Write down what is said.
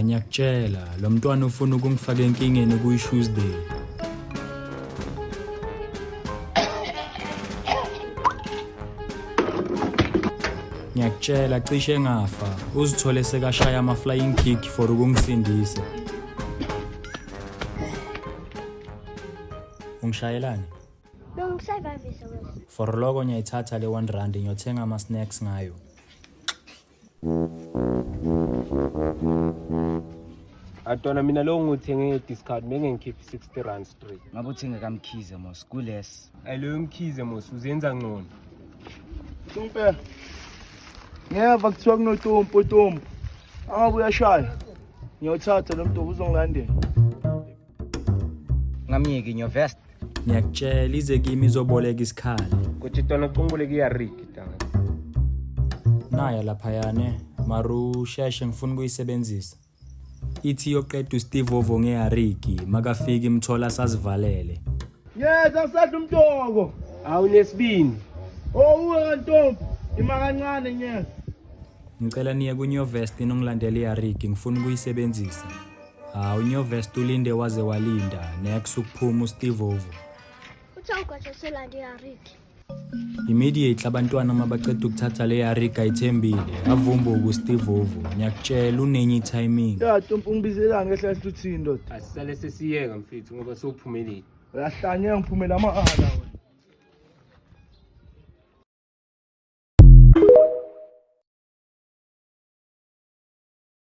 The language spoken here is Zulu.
Ha, ngiyakutshela, lo mntwana ufuna ukungifaka enkingeni kuyi-Tuesday. Ngiyakutshela cishe ngafa, uzithole sekashaya ama-flying kick for ukungisindisa. Ungishayelani? Bengikusayivavisa wena. For loko ngiyayithatha le 1 rand ngiyothenga ama-snacks ngayo. Atona mina lo ngithenge nge-discount benge ngikhiphe 60 rand straight. Ngabe uthenge kaMkhize mos kules. Ayi loyo Mkhize mos uzenza ngcono. Tumpe. Ngeva kuthiwa kunotompo tompo. Angabe uyashaya. Ngiyawuthatha lo mntu uzongilandela. Ngamyeki nyo vest. Ngiyakutshela ize kimi izoboleka isikhali. Kuthi tona congoleke iyariki tanga. Naya laphayane, maru sheshe ngifuna ukuyisebenzisa. Ithi yoqeda uSteve Ovo ngehariki, makafika imthola sazivalele. Yes, angisadla umtoko. Awunesibindi. Oh, uwe kantombi. Ima kancane nyeza. Ngicela niye kuNyovest nongilandela ihariki ngifuna ukuyisebenzisa. Hawu uNyovest ulinde waze walinda, next ukuphuma uSteve Ovo. Uthe ugwaja selande ihariki. Immediately abantwana uma baqeda ukuthatha le hariki ayithembile, avumbuka uSteve Ovo. Ngiyakutshela unenye i-timing. Ya Tompo ungibizelani kahle kahle uthini ndoda? Asisale sesiyeka mfethu ngoba sowuphumelile. Uyahlanya ngiphumela amahala wena.